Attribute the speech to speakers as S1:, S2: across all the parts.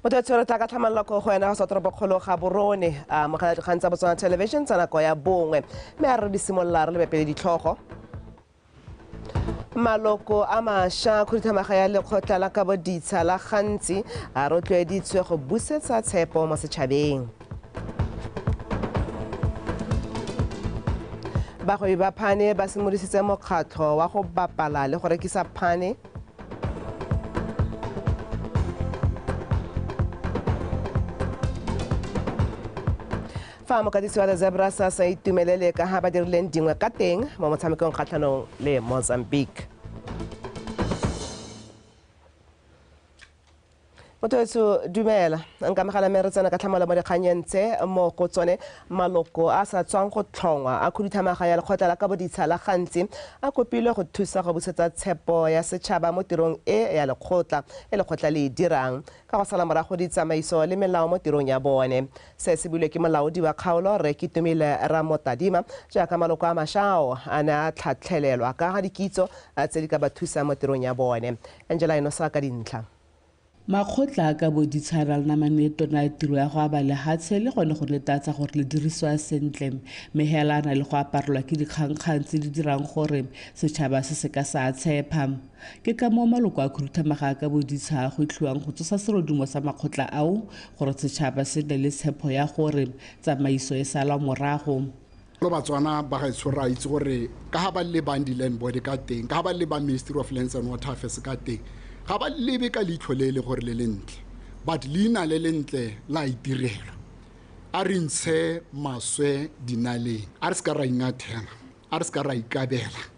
S1: Motho tshwere tla ka tlhamallo ko go ena go sa toropokgolo ga Borone a mogala dikgang tsa Botswana Television tsa nako ya bongwe mme a re di simolola re lebe pele ditlhogo. Maloko a mašwa khuduthamaga ya lekgotla la kabo ditsha la Gantsi a rotloeditswe go busetsa tshepo mo setšhabeng. Bagwebi ba phane ba simolodisitse mokgatlho wa go bapala le go rekisa phane. Fa mokatisi wa the Zebras a sa itumelele ka ha ba dirileng dingwe ka teng mo motshamekong kgatlhanong le Mozambique. Motho wetsho dumela, nka mogala mme re tsena ka tlhamalo mo dikganyeng tse mo go tsone maloko a sa tswang go tlhongwa a khuduthamaga ya lekgotla la kabo ditsha la Gantsi a kopilwe go thusa go busetsa tshepo ya setšhaba mo tirong e ya lekgotla e lekgotla le e dirang ka go sala morago ditsamaiso le melao mo tirong ya bone. Se se builwe ke molaodi wa kgaolo Rre Ketumile Ramotadima jaaka maloko a mašwa ao a ne a tlhatlhelelwa ka ga dikitso tse di ka ba thusang mo tirong ya bone. Angela Enosa ka dintlha.
S2: Makgotla a kabo ditsha a na le namane e tona ya tiro ya go aba lehatshe le gone go netefatsa gore le dirisiwa sentle, mme hela a na le go aparelwa ke dikgangkgang tse di dirang gore setšhaba se se ka sa tshepha. Ke ka moo maloko a khuduthamaga a kabo ditsha a gwetlhiwang go tsosa serodumo sa makgotla ao gore setšhaba se nne le tshepo ya gore tsamaiso e salwa morago.
S3: Lo Batswana ba gaetsho re a itse gore ka ga ba lebang di-land board ka teng, ka ga ba lebang Ministry of Lands and Water Affairs ka teng, ga ba lebe ka leitlho le e le gore le lentle, but leina le lentle la itirelwa. A re ntshe maswe dinaleng, a re se ka ra ingathela, a re se ka ra ikabela,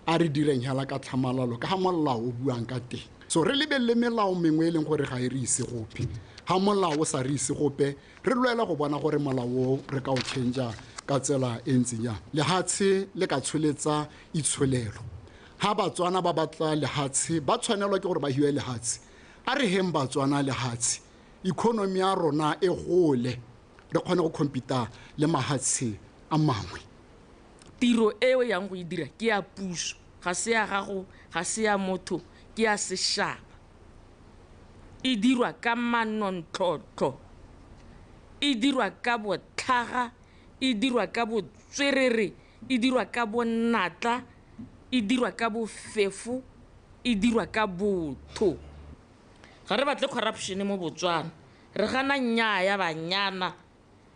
S3: a re direng hela ka tlhamalalo ka ga molao o buang ka teng. So re lebelele melao mengwe e leng gore ga e re ise gope. Ga molao o sa re ise gope, re lwela go bona gore molao o re ka o change-a ka tsela e ntseng jang. Lehatshe le ka tsholetsa itsholelo. Ha Batswana ba batla lehatshe, ba tshwanelwa ke gore ba hiwe lehatshe. A re heng Batswana lehatshe, economy ya rona e gole, re kgone go compete le mahatshe a mangwe.
S4: Tiro e o yang go e dira ke ya puso, ga se ya gago, ga se ya motho, ke ya sešaba. E dirwa ka manontlhotlho, e dirwa ka botlhaga, e dirwa ka botswerere, e dirwa ka bonatla, e dirwa ka bofefo, e dirwa ka botho. Ga re batle corruption mo Botswana, re gana nnyaa ya banyana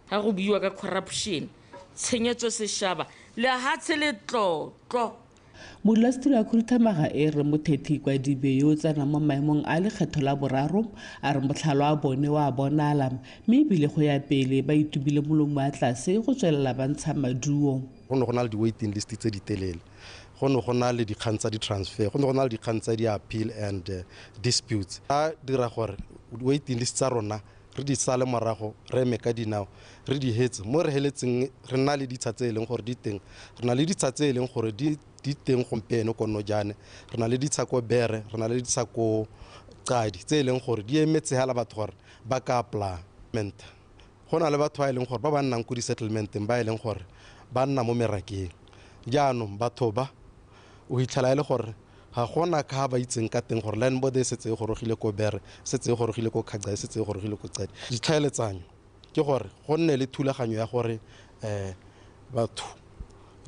S4: ga go buiwa ka corruption, tshenyetso sešaba, lehatshe letlotlo.
S2: Modulasetilo wa khuduthamaga e re Mothethi Kwadibe yo o tsenang mo maemong a lekgetho la boraro a re motlhalo wa bone wa bonala, mme ebile go ya pele ba itubile molomo wa tlase go tswelela ba ntsha maduo.
S5: Go ne go na le di-waiting list tse di telele, go ne go na le dikgang tsa di-transfer, go ne go na le dikgang tsa di-appeal and disputes. A dira gore waiting list tsa rona re di sale morago, re eme ka dinao, re di hetse. Mo re heletseng re na le ditsha tse e leng gore di teng, re na le ditsha tse e leng gore di teng gompieno ko Nojane, re na le ditsha ko Bere, re na le ditsha ko Qadi tse e leng gore di emetse hela batho gore ba ka apply. Go na le batho ba e leng gore ba ba nnang ko di-settlementeng ba e leng gore ba nna mo merakeng. Jaanong batho ba o hitlhela e le gore ga gona ka ba itseng ka teng gore land board e setse e gorogile ko Bere, setse e gorogile ko Khaca, setse e gorogile ko Qadi. Ditlhaeletsanyo ke gore go nne le thulaganyo ya gore batho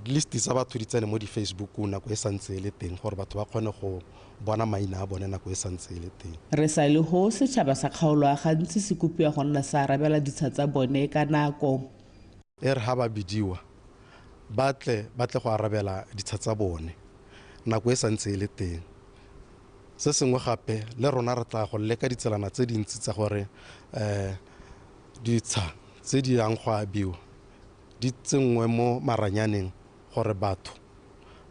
S5: list tsa batho di tsene mo di-Facebook nako e santse e le teng gore batho ba kgone go bona maina a bone nako e santse e le teng.
S2: Re sa le ho setšhaba sa kgaolo a gantsi se kopiwa go nna sa arabela ditsha tsa bone ka nako.
S5: E re ha ba bidiwa ba tle go arabela ditsha tsa bone nako e santse e le teng. Se sengwe gape le rona re tla go leka ditselana tse dintsi tsa gore ditsha tse di yang go abiwa di tsenngwe mo maranyaneng gore batho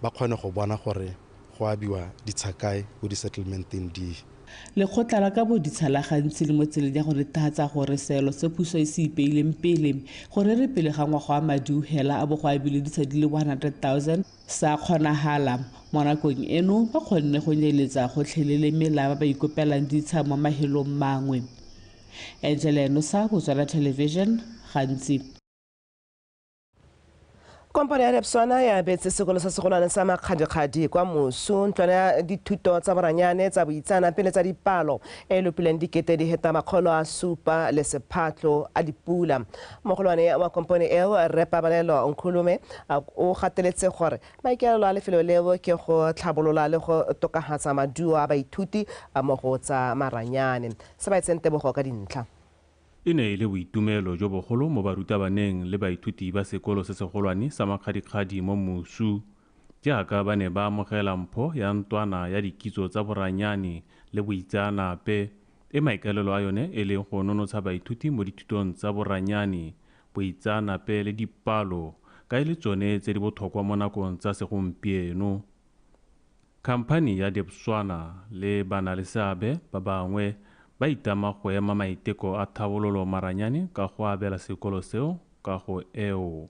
S5: ba kgone go bona gore go abiwa ditsha kae ko di-settlementeng di.
S2: Lekgotla la kabo ditsha la Gantsi le mo tseleng ya go netefatsa gore seelo se puso e se ipeileng pele gore re pele ga ngwaga wa madi o hela a bo go abile ditsha di le 100,000 sa kgonagala. Mo nakong eno ba kgonne go nyeletsa gotlhelele mela ba ba ikopelang ditsha mo mahelong mangwe. Angela Enosa, Botswana Television, Gantsi.
S1: Kompone ya Debswana ya abetse sekolo sa segolwane sa Makgadikgadi kwa Mosu ntlwana ya dithuto tsa boranyane tsa boitseanape le tsa dipalo e lopileng dikete di heta 700 le sephatlo a dipula. Mogolwane wa kompone eo Rre Pabalelo Nkhulume o gateletse gore maikaelelo a lefelo leo ke go tlhabolola le go tokafatsa maduo a baithuti mo go tsa maranyane. Se ba etseng tebogo ka dintlha.
S6: E ne e le boitumelo jo bogolo mo barutabaneng le baithuti ba sekolo se segolwane sa Makgadikgadi mo Mosu jaaka ba ne ba amogela mpho ya ntwana ya dikitso tsa boranyane le boitseanape e maikaelelo a yone e leng go nonotsha baithuti mo dithutong tsa boranyane, boitseanape le dipalo ka e le tsone tse di botlhokwa mo nakong tsa segompieno. Khamphani ya Debswana le banaleseabe ba bangwe ba itama go ema maiteko a tlhabololo maranyane ka go abela sekolo seo ka go eo.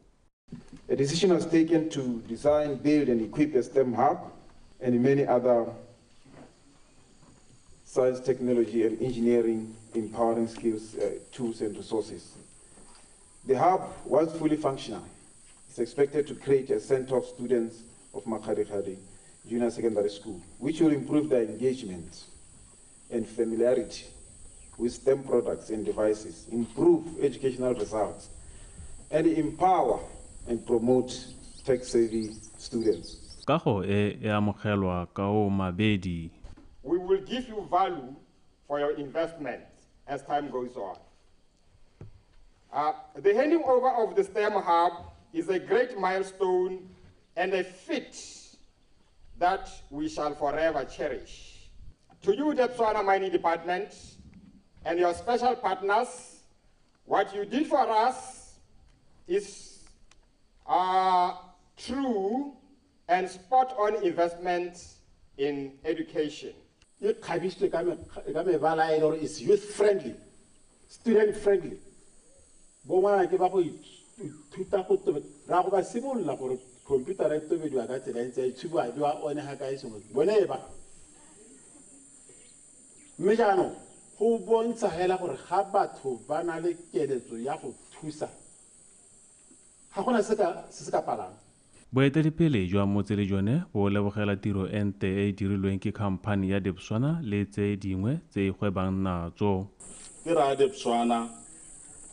S7: A decision was taken to design, build and equip a STEM hub and many other science, technology and engineering empowering skills, tools and resources. The hub, once fully functional, is expected to create a center of students of Makgadikgadi Junior Secondary School, which will improve their engagement and familiarity with STEM products and devices, improve educational results, and empower and promote tech-savvy students.
S6: Kago e e amogelwa ka o mabedi.
S8: We will give you value for your investment as time goes on. The handing over of the STEM hub is a great milestone and a feat that we shall forever cherish. To you, Debswana Mining Department, and your special partners, what you did for us is a true and spot-on investment in education.
S9: Is youth-friendly, student-friendly. Go bontsha hela gore ga batho ba na le keletso ya go thusa ga gona se se ka palang.
S6: Boeteledipele jwa motse le jone bo lebogela tiro e nte e e dirilweng ke khamphani ya Debswana le tse dingwe tse e gwebang natso.
S10: Ke ra Debswana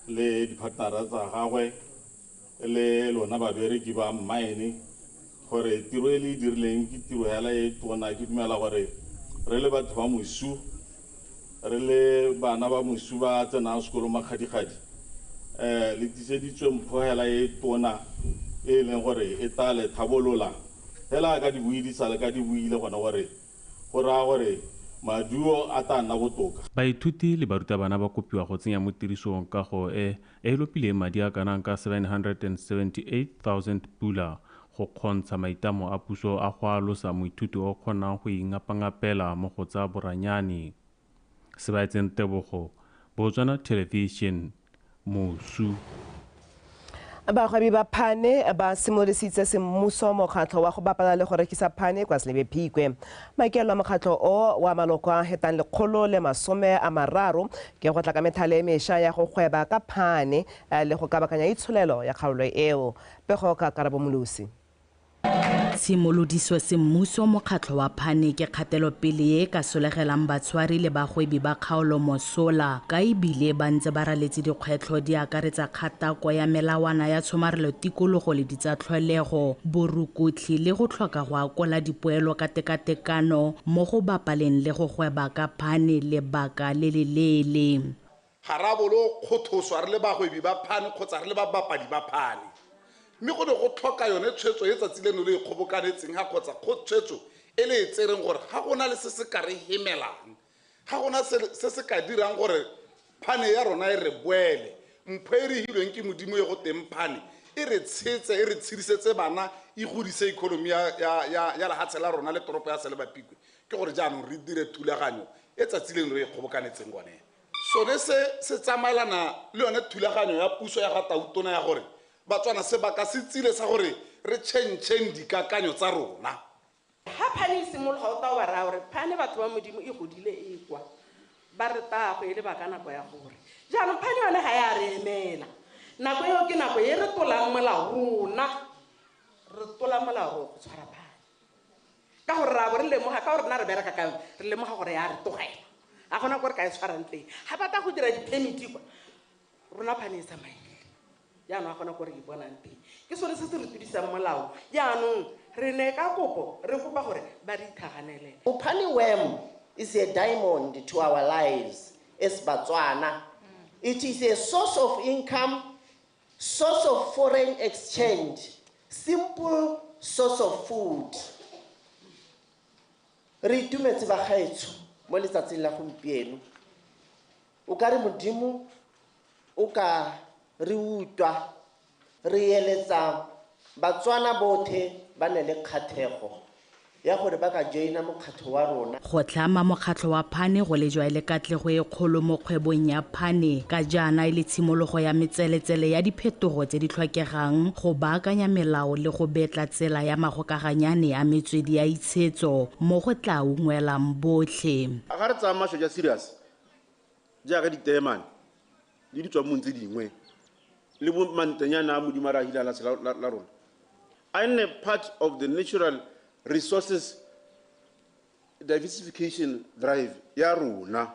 S10: le dipartnera tsa gagwe le lona babereki ba mine gore tiro e le e dirileng ke tiro hela e tona. Ke dumela gore re le batho ba Mosu, re le bana ba Mosu ba tsenang sekolo Makgadikgadi, le tiseditswe mpho hela e tona e leng gore e tla le tlhabolola hela ka dibuidisa le ka dibuile gona gore go raya gore maduo a tla nna botoka.
S6: Baithuti le barutabana ba kopiwa go tsenya mo tirisong kago e e lopileng madi a kanang ka 778,000 pula go kgontsha maitlamo a puso a go alosa moithuti o kgonang go ingapangapela mo go tsa boranyane. Sebaetseng Tebogo, Botswana Television, Mosu.
S1: Bagwebi ba phane ba simolodisitse semmuso mokgatlho wa go bapala le go rekisa phane kwa Selebi Phikwe. Maikaelelo a mokgatlho o wa maloko a hetang 130 ke go tla ka methale e mešwa ya go gweba ka phane le go kabakanya itsholelo ya kgaolo eo. Pego ka Karabo Molosi.
S11: Simolodiswe semmuso mokgatlho wa phane ke kgatelopele e ka solegelang batshwari le bagwebi ba kgaolo mosola ka ebile ba ntse ba raletse dikgwetlho di akaretsa kgatako ya melawana ya tshomarelo tikologo le ditsatlholego, borukutlhi le go tlhoka go akola dipoelo ka tekatekano mo go bapaleng le go gweba ka phane lebaka le le leele.
S12: Ga ra bolo kgothoswa re le bagwebi ba phane kgotsa re le babapadi ba phane, mme go ne go tlhoka yone tshwetso e tsatsi leno le e kgobokanetseng ga kgotsa tshwetso e le e tsereng gore ga gona le se se ka re hemelang, ga gona se se ka dirang gore phane ya rona e re boele. Mpho e re hilweng ke Modimo e go teng phane e re tshetse, e re tshedisetse bana, e godise economy ya lehatshe la rona le toropo ya Selebi Phikwe. Ke gore jaanong re dire thulaganyo e tsatsi leno re e kgobokanetseng gone. Sone se se tsamaelana le yone thulaganyo ya puso ya ga Tautona ya gore Batswana sebaka se tsile sa gore re tšhentšheng dikakanyo tsa rona.
S13: Ha phane e simologa o tla wa raya gore phane batho ba Modimo e godile e kwa ba re tago e le ba ka nako ya gore jaanong phane yone ga ya re emela. Nako eo ke nako e re tolang molao rona Re tola molao go tshwara phane ka gore ra bo re lemoga ka gore rena re bereka ka yone, re lemoga gore ya re tlogela a gona ko re ka e tshwarang teng. Ga batla go dira di-permit kwa rona phane e tsamaile, jaanong a gona ko re e bonang teng. Ke sone se se re tudisang molao. Jaanong re ne ka kopo re kopa gore ba re ithaganelele.
S14: Mopani worm is a diamond to our lives as Botswana. It is a source of income, source of foreign exchange, simple source of food. Re itumetse bagaetsho mo letsatsing la gompieno. O ka re Modimo o ka re utlwa, re eletsa Batswana botlhe ba ne le kgathego ya gore ba ka joina mokgatlho wa rona.
S11: Go tlhama mokgatlho wa phane go lejwa e le katlego e kgolo mo kgwebong ya phane ka jaana e le tshimologo ya metseletsele ya diphetogo tse di tlhokegang go baakanya melao le go betla tsela ya magokaganyane a metswedi ya itshetso mo go tla ungwelang botlhe.
S15: Ga re tsaya masho ja serious jaaka diteemane le ditswammung tse dingwe le bo mantenyana a Modimo a re ahile la rona, a nne part of the natural resources diversification drive ya rona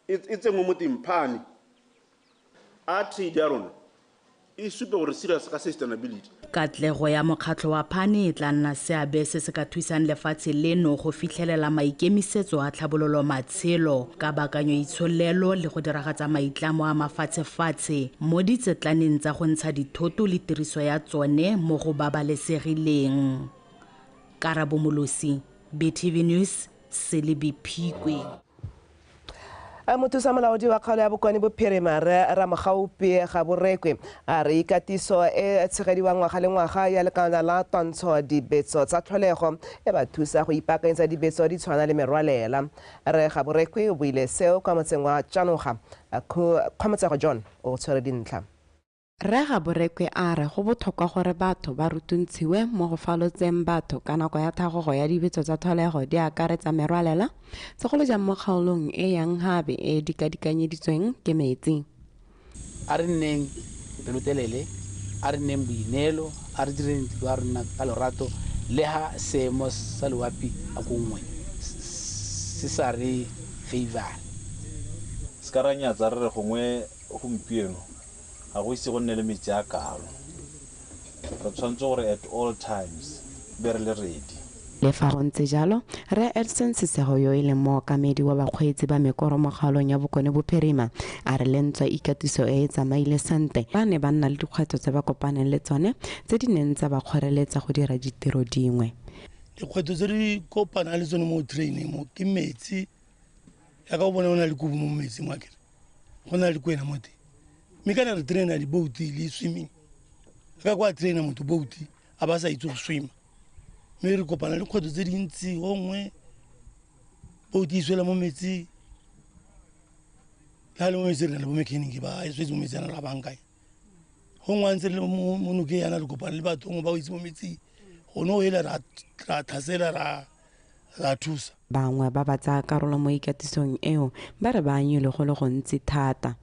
S15: e tsenngwe mo teng phane a trade ya rona e supe gore serious ka sustainability.
S11: Katlego ya mokgatlho wa phane e tla nna seabe se se ka thusang lefatshe leno go fitlhelela maikemisetso a tlhabololo matshelo ka baakanyo itsholelo le go diragatsa maitlamo a mafatshefatshe mo ditsetlaneng tsa go ntsha dithoto le tiriso ya tsone mo go babalesegileng. Karabo Molosi, BTV News, Selebi Phikwe.
S1: Mothusa molaodi wa kgaolo ya Bokone Bophirima Rre Ramogaupi Gaborekwe a re ikatiso e tshegediwang ngwaga le ngwaga ya lekala la twantsho dibetso tsa tlholego e ba thusa go ipaakanyetsa dibetso di tshwana le merwalela. Rre Gaborekwe o buile seo kwa motseng wa Tjanoga. Kgomotsego John o tshwere dintlha.
S16: Rre Gaborekwe a re go botlhokwa gore batho ba rutuntshiwe mo go falotseng batho ka nako ya tlhagogo ya dibetso tsa tlholego di akaretsa merwalela, segolo jang mo kgaolong e yang Habe e dikadikanyeditsweng ke metsi.
S17: A re nneng pelotelele, a re nneng boineelo, a re direng tiro ya rona ka lorato le ha seemo sa loapi nako nngwe se sa re favor.
S18: Se ka ra nyatsa re re gongwe gompieno ga go ise go nne le metsi a kalo. Re tshwanetse gore at all times be re le ready.
S16: Le fa go ntse jalo, Rre Edson Sesego yo e leng mookamedi wa bakgweetsi ba mekoro mo kgaolong ya Bokone Bophirima a re le ntswa ikatiso e e tsamaile sentle, ba ne ba nna le dikgwetlho tse ba kopaneng le tsone tse di neng tsa ba kgoreletsa go dira ditiro dingwe.
S19: Dikgwetlho tse di kopanang le tsone mo training mo ke metsi, yaka o bona o na le kubu mo metsing mo akere, go na le kwena mo teng. Mme kana re traina di-boat le swimming, ka kwa traina motho boat a ba sa itse go swima. Mme re kopana le dikgwetlho tse dintsi, gongwe boat e swela mo metsing, le ha le mo metsing re na le bo mechanic ba e swetse mo metsing ana ra bankanya. Gongwe a ntse re le mo nokeng yana re kopana le batho gongwe ba o itse mo metsing, gone o ele ra tlhasela ra thusa.
S16: Bangwe ba ba tsaya karolo mo ikatisong eo ba re ba anyilwe go le gontsi thata.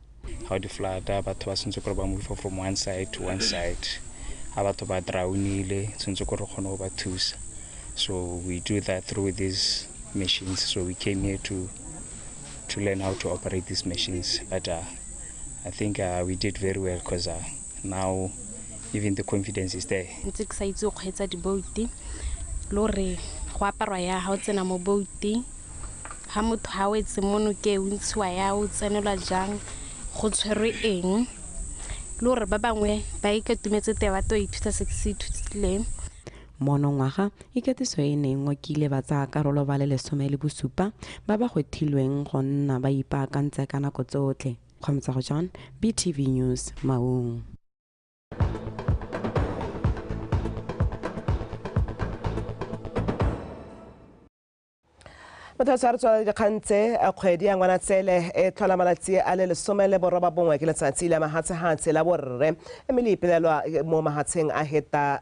S20: How di flood-a batho ba tshwanetse gore ba move from one side to one side. Ha batho ba drownile tshwanetse gore re kgone go ba thusa. So we do that through these machines. So we came here to learn how to operate these machines. But I think we did very well because now even the confidence is there.
S21: Ntse ke sa itse go kgweetsa di-boat le gore go aparwa ya ha o tsena mo boat-ing, ha motho ha o etse mo nokeng o ntshiwa ya o tsenelwa jang, go tshwerwe eng, le gore ba bangwe ba ikatumetse teng ba to ithuta se ke se ithutileng.
S16: Monongwaga ikatiso e ne e ngokile ba tsaya karolo ba le 17 ba ba gwetlhilweng go nna ba ipaakantse ka nako tsotlhe. Kgomotsego John, BTV News, Maung.
S1: Motho a tshware tswala dikgang tse kgwedi ya Ngwanatsele e tlhola malatsi a le 19 ke letsatsi la mahatshehatshe la borre, mme le ipelelwa mo mahatsheng a heta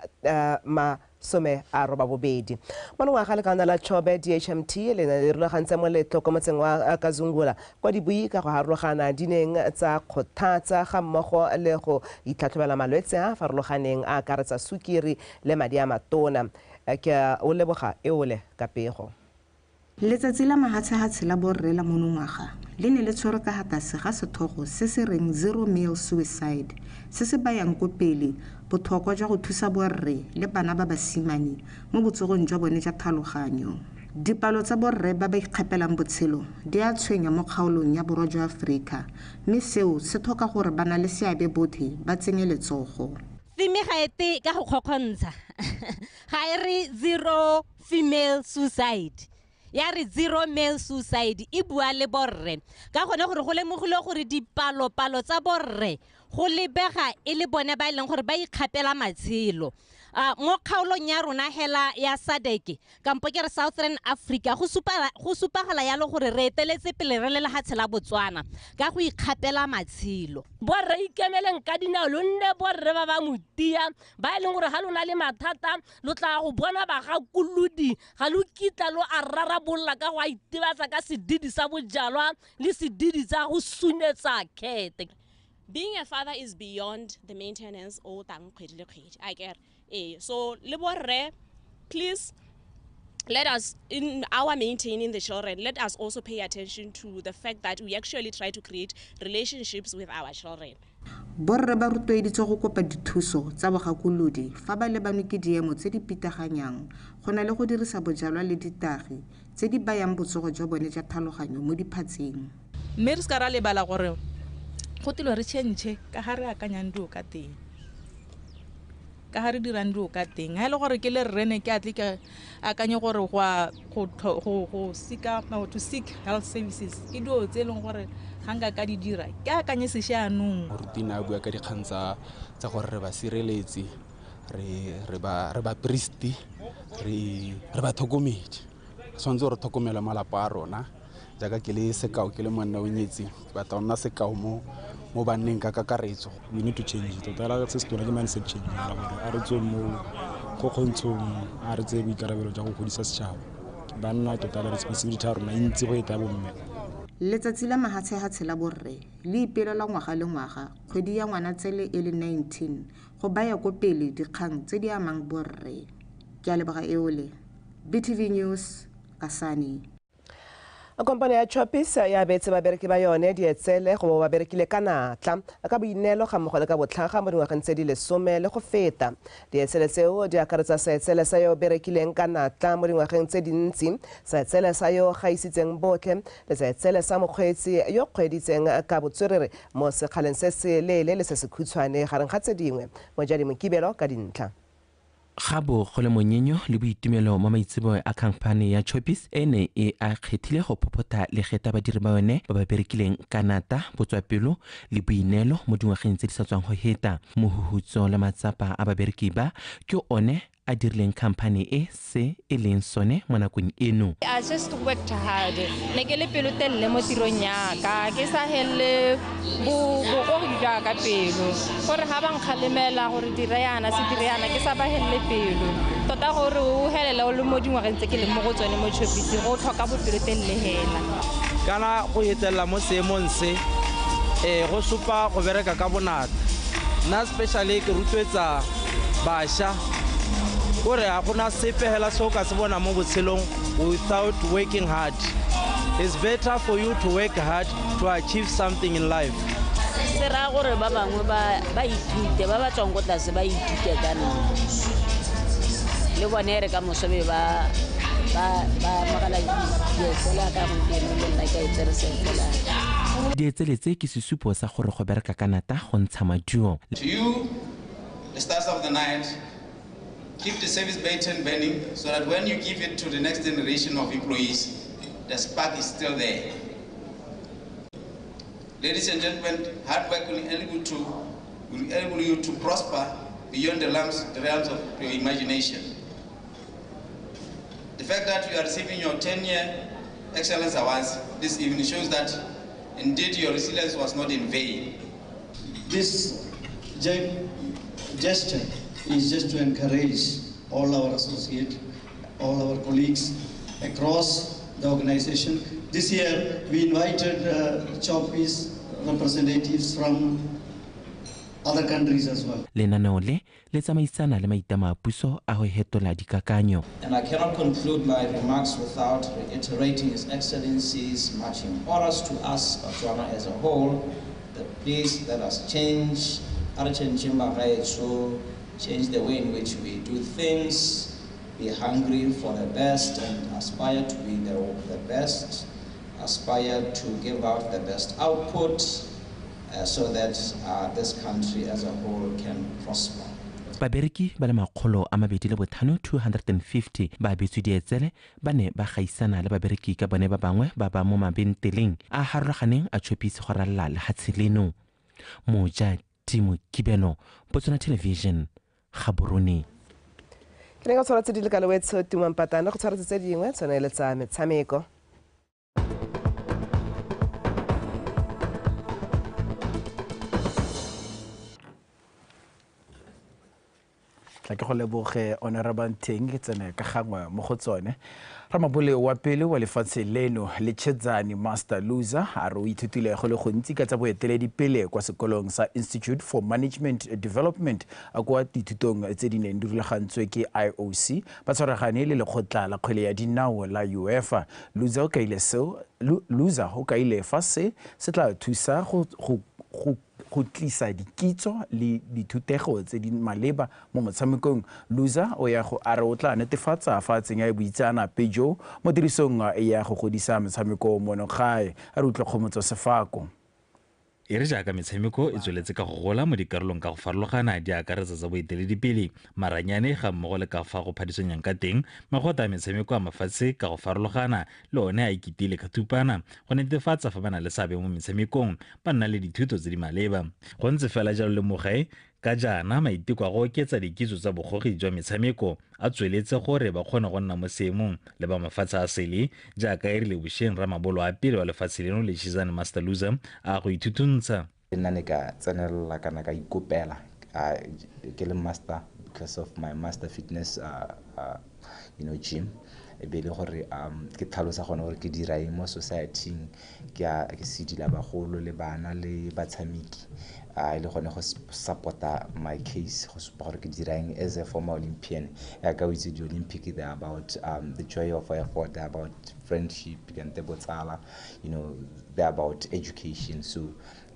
S1: ma 82. Monongwaga lekana la Chobe DHMT le ne le rulagantse moletlo ko motseng wa Kazungula kwa dibui ka go harologana di neng tsa kgothatsa ga mmogo le go itlhatlhobela malwetse a farologaneng a akaretsa sukiri le madi a matona. Ke o leboga eole ka pego.
S3: Letsatsi la mahatshehatshe la borre la monongwaga le ne le tshwerwe ka hatase ga sethogo se se reng Zero Male Suicide, se se bayang ko pele botlhokwa jwa go thusa borre le bana ba basimane mo botsogong jwa bone jwa tlhaloganyo. Dipalo tsa borre ba ba ikgapelang botshelo di a tshwenya mo kgaolong ya borwa jwa Aforika, mme seo se tlhoka gore ba na le seabe botlhe ba tsenye letsogo.
S22: Theme ga ete ka go kgokgontsha ga e re zero female suicide, ya re zero male suicide, e bua le borre ka gone gore go lemogile gore dipalopalo tsa borre go lebega e le bone ba e leng gore ba ikgapela matshelo. Mo kgaolong ya rona hela ya SADC kampo ke re Southern Africa go supagala yalo gore re eteletse pele re le lehatshe la Botswana ka go ikgapela matshelo.
S4: Borre ikemeleng ka dinao, lo nne borre ba ba motia ba e leng gore ga lona le mathata lo tla go bona bagakolodi, ga lo kitla lo a rarabolola ka go a itebatsa ka sedidi sa bojalwa le sedidi tsa go sunetsa khete.
S23: Being a father is beyond the maintenance o tang kgwedi le kgwedi. I get so le borre, please let us, in our maintaining the children, let us also pay attention to the fact that we actually try to create relationships with our children.
S3: Borre ba rotloeditswe go kopa dithuso tsa bogakolodi fa ba lebanwe ke diemo tse di pitaganyang go na le go dirisa bojalwa le ditagi tse di bayang botsogo jwa bone jwa tlhaloganyo mo diphatseng.
S24: Mme re se ka ra lebala gore go tilwe re change ka ga re akanyang dilo ka teng, ka ga re dirang dilo ka teng. Ha e le gore ke le rrene ke atle ke akanye gore go seek to seek health services ke dilo tse e leng gore ga nka ka di dira ke akanye sešaanong.
S25: Moruti a bua ka dikgang tsa gore re ba sireletse, re ba priest, re ba tlhokometse. Tshwanetse re tlhokomele malapa a rona jaaka ke le sekao, ke le monna o nyetse, ke batla go nna sekao mo banneng ka kakaretso.
S26: We need to change tota se se tona ke mindset change gore a re tswe mo kgokgontshong, a re tseye boikarabelo jwa go godisa setšhaba. Banna tota le responsibility ya rona e ntsi go eta bomme.
S3: Letsatsi la mahatshehatshe la borre le ipelelwa ngwaga le ngwaga kgwedi ya Ngwanatsele e le 19 go baya ko pele dikgang tse di amang borre. Ke a leboga eole. BTV News, Kasane.
S1: Kompane ya Choppies ya beetse babereki ba yone dietsele go bo ba berekile ka natla ka boineelo ga mmogo le ka botlhaga mo dingwageng tse di 10 le go feta. Dietsele tseo di akaretsa seetsele sa yo berekileng ka natla mo dingwageng tse dintsi, seetsele sa yo gaisitseng botlhe le seetsele sa mokgweetsi yo kgweeditseng ka botswerere mo sekgaleng se se leele le se se khutshwane gareng ga tse dingwe. Mojadi Mokibelo ka dintlha.
S27: Gabo go le monyenyo le boitumelo mo maitsebo a khamphane ya Choppies e ne e a kgethile go phophotha legeta badiri ba yone ba ba berekileng ka nata, botswapelo le boineelo mo dingwageng tse di sa tswang go heta. Mohuhutso le matsapa a babereki ba ke one a dirileng khamphane e se e leng sone mo nakong eno.
S28: I just worked hard. Ne ke le pelotelele mo tirong ya ka, ke sa helle bogodi jwa ka pelo. Gore ga ba nkgalemela gore dira yana se dire yana, ke sa ba helle pelo. Tota gore o helele o le mo dingwageng tse ke leng mo go tsone mo Choppies, go tlhoka bopelotelele hela.
S29: Kana go etelela mo seemong se, go supa go bereka ka bonatla. Nna especially ke rotloetsa bašwa gore ga gona sepe hela se o ka se bona mo botshelong without working hard. It's better for you to work hard to achieve something in life.
S30: Se raya gore ba bangwe ba ithute, ba ba tswang ko tlase ba ithute ka nna. Le bone re ka moso be ba amogela dietsela ka gompieno le nna ke a itsere sentle.
S27: Dietsele tse ke sesupo sa gore go bereka ka nata go ntsha maduo.
S31: To you, the stars of the night, keep the service baton burning so that when you give it to the next generation of employees, the spark is still there. Ladies and gentlemen, hard work will enable you to prosper beyond the realms of your imagination. The fact that you are receiving your 10-year Excellence Awards this evening shows that indeed your resilience was not in vain.
S32: This gesture is just to encourage
S2: all our associates, all our colleagues across the organization. This year we invited Choppies representatives from other countries as well.
S27: Lenaneo le le tsamaisana le maitlamo a puso a go hetola dikakanyo.
S5: And I cannot conclude my remarks without reiterating His Excellency's marching orders to us, Botswana as a whole, that please let us change, change the way in which we do things, be hungry for the best and aspire to be the best, aspire to give out the best output, so that this country as a whole can prosper.
S27: Babereki ba le 250 250 ba abetswe dietsele ba ne ba gaisana le babereki ka bone ba bangwe ba ba mo mabenteleng a harologaneng a Choppies go ralala lehatshe leno. Moja Timo Kibelo, Botswana Television, Gaborone.
S1: Ke ne ka tshwara tse di lekalo wetsho Tumang Patana go tshwara tse dingwe tshwanele tsa metshameko.
S6: Tla ke go leboge Honorable Teng ke tsene ka gangwe mo go tsone. Ramabole wa pele wa lefatshe leno Lechedzani Master Loser a re o ithutile go le gontsi ka tsa boeteledipele kwa sekolong sa Institute for Management Development a kwa dithutong tse di neng di rulagantswe ke IOC ba tshwaragane le lekgotla la kgwele ya dinao la UEFA. Loser o kaile seo, Loser o kaile fa se se tla thusa go go tlisa dikitso le dithutego tse di maleba mo motshamekong. Loser o ya go a re o tla netefatsa fa tsenya boitseanape jo mo tirisong ya go godisa metshameko mono gae. A re utlwe Kgomotso Sefako.
S7: E re jaaka metshameko e tsweletse ka go gola mo dikarolong ka go farologana di akaretsa tsa boeteledipele, maranyane ga mmogo le ka fa go phadisanyang ka teng, magota a metshameko a mafatshe ka go farologana le one a ikitile ka thupana go netefatsa fa ba na le seabe mo metshamekong ba nna le dithuto tse di maleba. Go ntse fela jalo le mogae ka jaana maiteko a go oketsa dikitso tsa bogogi jwa metshameko a tsweletse gore ba kgone go nna mo seemong le ba mafatshe a sele jaaka e rile bošeng ramabolo a pele wa lefatshe leno Lechizane Master Loser a go ithutuntsha.
S8: Nna ne ka tsenelela kana ka ikopela ke le master because of my master fitness you know gym, e be le gore ke tlhalosa gone gore ke dira eng mo society-ing, ke sedila bagolo le bana le batshameki, e le gone go support-a my case, go supa gore ke dira eng as a former Olympian. Yaka o itse di-Olympic, they're about the joy of effort, they're about friendship, kante botsala, you know, they're about education. So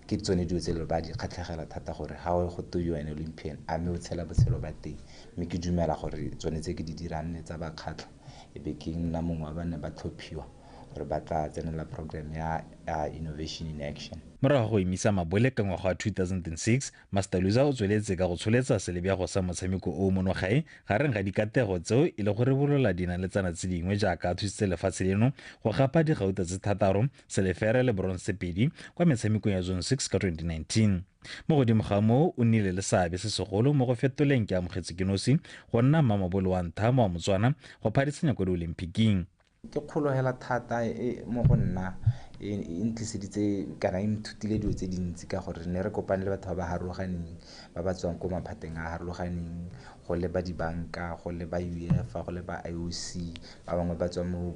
S8: ke tsone dilo tse le ba di kgatlhegela thata gore ha o go to you an Olympian a mme o tshela botshelo ba teng, mme ke dumela gore tsone tse ke di dirang ne tsa ba kgatlha, e be ke nna mongwe wa ba ne ba tlhophiwa gore ba tla tsenela program ya Innovation in Action.
S7: Morago go emisa mabole ka ngwaga wa 2006, Master Loser o tsweletse ka go tsholetsa selebego sa motshameko o mono gae gareng ga dikatego tseo e le go rebolola dinaletsana tse dingwe jaaka a thusitse lefatshe leno go gapa digauta tse 6, selefere le bronze 2 kwa metshamekong ya Zone 6 ka 2019. Mo godimo ga moo o nnile le seabe se segolo mo go fetoleng ke amogetse ke nosi go nna mmamabole wa ntlha mo wa Motswana go phadisanya kwa di-Olympiking.
S8: Ke kgolo hela thata mo go nna, e ntliseditse kana e nthutile dilo tse dintsi ka gore ne re kopane le batho ba ba harologaneng, ba ba tswang ko maphateng a harologaneng, go le ba dibanka, go le ba UEFA, go le ba IOC, ba bangwe ba tswa mo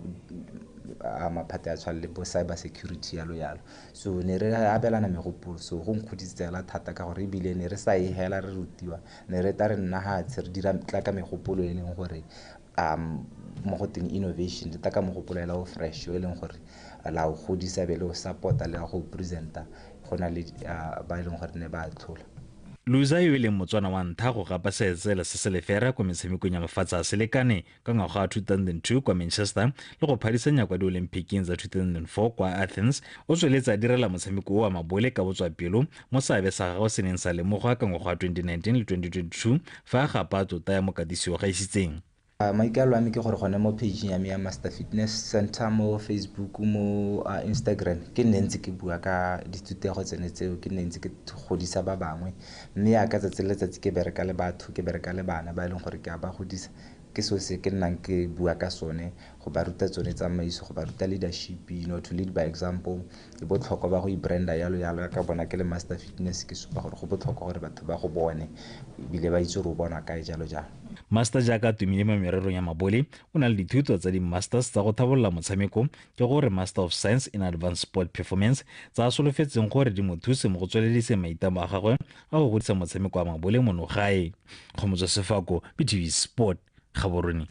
S8: maphate a tshwana le bo cyber security yalo yalo. So ne re abelana megopolo, so go nkgodisitse hela thata ka gore ebile ne re sa e hela re rutiwa, ne re tla re nna hatshe re dira tla ka megopolo e leng gore mo go teng innovation, le tla ka mogopolo hela o fresh o e leng gore la o godisa be le o support-a le go present-a go na le ba e leng gore ne ba tlhola.
S7: Loser yo e leng Motswana wa ntlha go gapa seetsele se selefera kwa metshamekong ya mafatshe a selekane ka ngwaga wa 2002 kwa Manchester le go phadisanya kwa di-Olympiking tsa 2004 kwa Athens, o tsweletse a direla motshameko o wa mabole ka botswapelo mo seabe sa gagwe se neng sa lemogwa ka ngwaga wa 2019 le 2022 fa a gapa tlotla ya mokatisi o gaisitseng.
S8: Maikaelelo a me ke gore gone mo page ya me ya Master Fitness Center mo Facebook, mo Instagram, ke nne ntse ke bua ka dithutego tsene tseo, ke nne ntse ke godisa ba bangwe, mme ya ka tsatsi le letsatsi ke bereka le batho, ke bereka le bana ba e leng gore ke a ba godisa. Ke seo se ke nnang ke bua ka sone, go ba ruta tsone tsamaiso, go ba ruta leadership, to lead by example, le botlhokwa ba go i-branda yalo yalo. Ka bona ke le Master Fitness, ke supa gore go botlhokwa gore batho ba go bone ebile ba itse gore o bonwa kae, jalo jalo.
S7: Master jaaka a tumile mo mererong ya mabole, o na le dithuto tsa di-masters tsa go thabolola motshameko, ke gore Master of Science in Advanced Sport Performance, tsa a solofetseng gore di mo thuse mo go tswelediseng maitlamo a gagwe a go godisa motshameko wa mabole mono gae. Kgomotso Sefako, BTV Sport, Gaborone.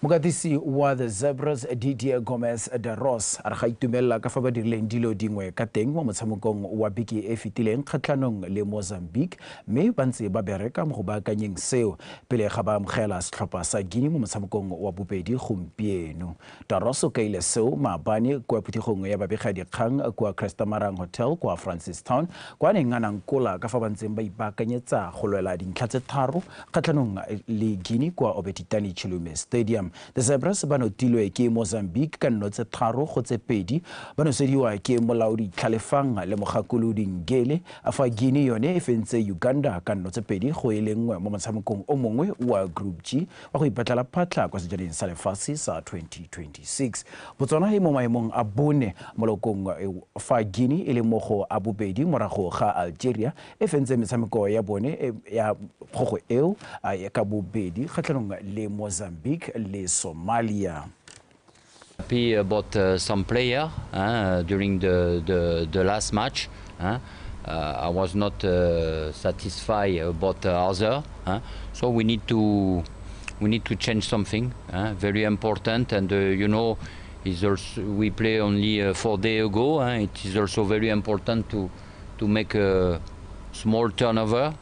S6: Mokatisi wa the Zebras, Didier Gomez de Ross, a re ga itumelela ka fa ba dirileng dilo dingwe ka teng mo motshamekong wa beke e fetileng kgatlhanong le Mozambique, mme ba ntse ba bereka mo go baakanyeng seo pele ga ba amogela setlhopha sa Guinea mo motshamekong wa bobedi gompieno. De Ross o kaile seo maabane kwa phuthegong ya babegadikgang kwa Crestamarang Hotel kwa Francistown, kwa neng a nankola ka fa ba ntseng ba ipaakanyetsa go lwela dintlha tse tharo kgatlhanong le Guinea kwa Obed Itani Chilume Stadium. The Zebras ba notilwe ke Mozambique ka 0-3-2, ba nosediwa ke molaodi Tlhalefang le mogakolodi Ngele, fa Guinea yone e fentse Uganda ka 2-1 mo motshamekong o mongwe wa Group G wa go ipatlela phatlha kwa sejaneng sa lefatshe sa 2026. Botswana e mo maemong a bone molokong, fa Guinea e le mo go a bobedi morago ga Algeria e fentse metshameko ya bone ya kgogo eo ka bobedi kgatlhanong le Mozambique le Somalia.
S9: Happy about some player during the last match. I was not satisfied about other. So we need to change something. Very important. And is also, we play only 4 days ago. It is also very important to make a small turnover.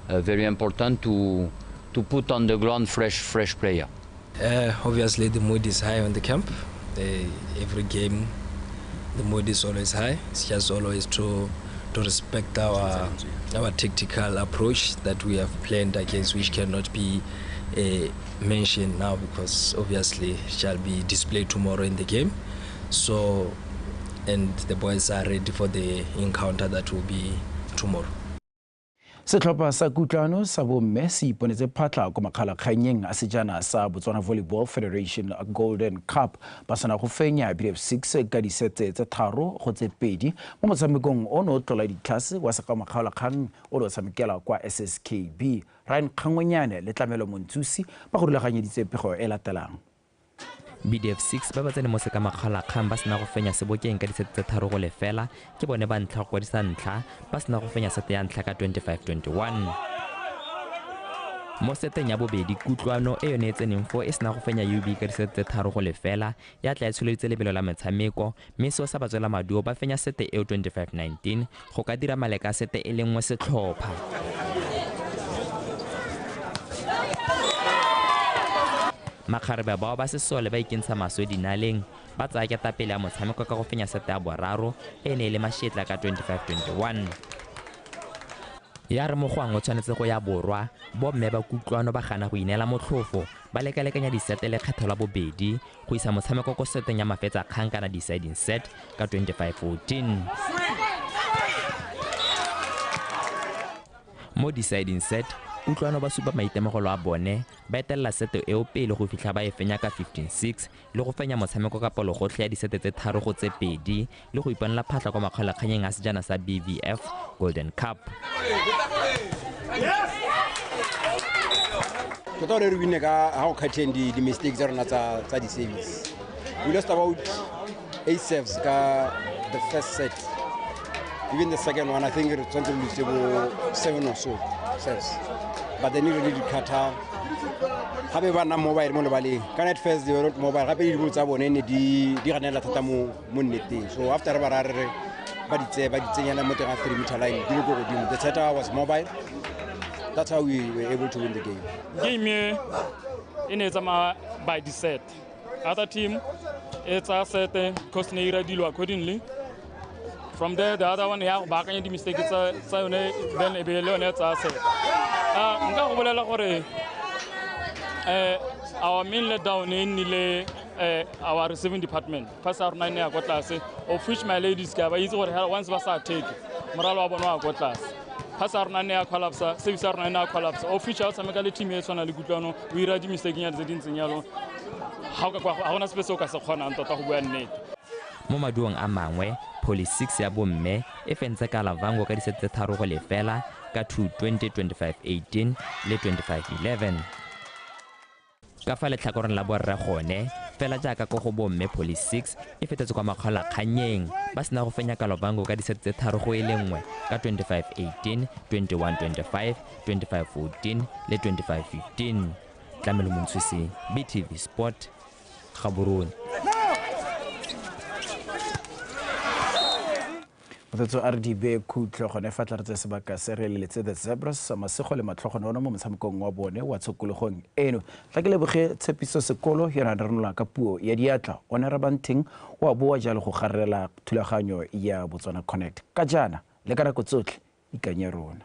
S9: Very important to put on the ground fresh player.
S10: Obviously, the mood is high on the camp. Every game, the mood is always high. It's just always to respect our tactical approach that we have planned against, which cannot be mentioned now because obviously shall be displayed tomorrow in the game. So, and the boys are ready for the encounter that will be tomorrow.
S6: Setlhopha sa Kutlwano sa bomme se iponetse phatlha ko makgalakganyeng a sejana sa Botswana Volleyball Federation Golden Cup, ba sena go fenya BF 6 ka disete tse 3-2 mo motshamekong o ne o tlola ditlhase wa sekamakgaolakgang o ne o tshamekela kwa SSKB. Ryan Kgangwenyane le Tlamelo Montsusi ba go rulaganyeditse pego e latelang.
S11: BDF 6 ba ba tsene mo sekamakgaolakgang ba sena go fenya Sebokeng ka disete tse 3-0, ke bone ba ntlha go kwadisa ntlha ba sena go fenya sete ya ntlha ka 25-21. Mo seteng ya bobedi, Kutlwano e yone e tseneng fo e sena go fenya UB ka disete tse 3-0, ya tla e tsholeditse lebelo la metshameko, mme seo sa ba tswela maduo ba fenya sete eo 25-19 go ka dira maleka a sete e le nngwe setlhopha. Makgarebe bao ba sesole ba ikentsha maswe dinaleng, ba tsaya ketapele ya motshameko ka go fenya sete ya boraro e ne e le mashetla ka 25-21. Ya re mogwang o tshwanetse go ya borwa, bomme ba Kutlwano ba gana go ineela motlhofo, ba lekalekanya disete le kgetho la bobedi go isa motshameko ko seteng ya mafetsa kgang kana deciding set ka 25-14. Mo deciding set, Kutlwano ba supa maitemogelo a bone, ba etelela sete eo pele go fitlha ba e fenya ka 15-6 le go fenya motshameko ka palogotlhe ya disete tse 3-2 le go iponela phatlha kwa makgolakganyeng a sejana sa BVF Golden Cup.
S12: Tota re winne ka ha go khatheng di mistakes tsa rona tsa di service. We lost about 8 serves ka the first set. Even the second one, I think it was 7 or so serves. But they really did cut her. Gape ba nna mobile mo lebaleng. Kana at first they were not mobile. Gape di tsa bone ne di ganela thata mo nneteng. So after ba ra re ba di tsenyana mo teng ga 3 meter line di le ko godimo. The setter was mobile. That's how we were able to win the game.
S13: Game e ne tsamaya by the set. Other team it's a set because ne ira dilo accordingly. From there, the other one, yeah, back the mistake, it's a then a billion, it's a set. Our main letdown in our receiving department. First, our 9 year class, of which my ladies once was take, Moralo class. Pass ya rona ne ya collapse, service ya rona ne ya collapse. O future o tshameka le team e tshwana le Kutlwano, o ira di-mistake-nyana tse di ntseng yalo. Ga gona sepe se o ka se kgonang tota go bua nnete.
S11: Mo maduong a mangwe, Poly 6 ya bomme e fentse Kalavango ka disete tse 3-0 ka 2-20, 25-18 le 25-11. Ka fa letlhakoreng la borre gone, fela jaaka ko go bomme, Poly 6 e fetetse kwa makgolakgannyeng ba sena go fenya Kalavango ka disete tse 3-1 ka 25-18, 21-25, 25-14 le 25-15. Tlamelo Montshusi, BTV Sport, Gaborone.
S6: Motsotso a re di bee khutlo gone fa tla re tse sebaka se re leletse The Zebras masego le matlhogonono mo motshamekong wa bone wa tshokologong eno. Tla ke leboge Tshepiso Sekolo yona re ranola ka puo ya diatla. O ne re banteng wa boa jalo go garela thulaganyo ya Botswana Connect. Ka jaana le ka nako tsotlhe ikanye rona.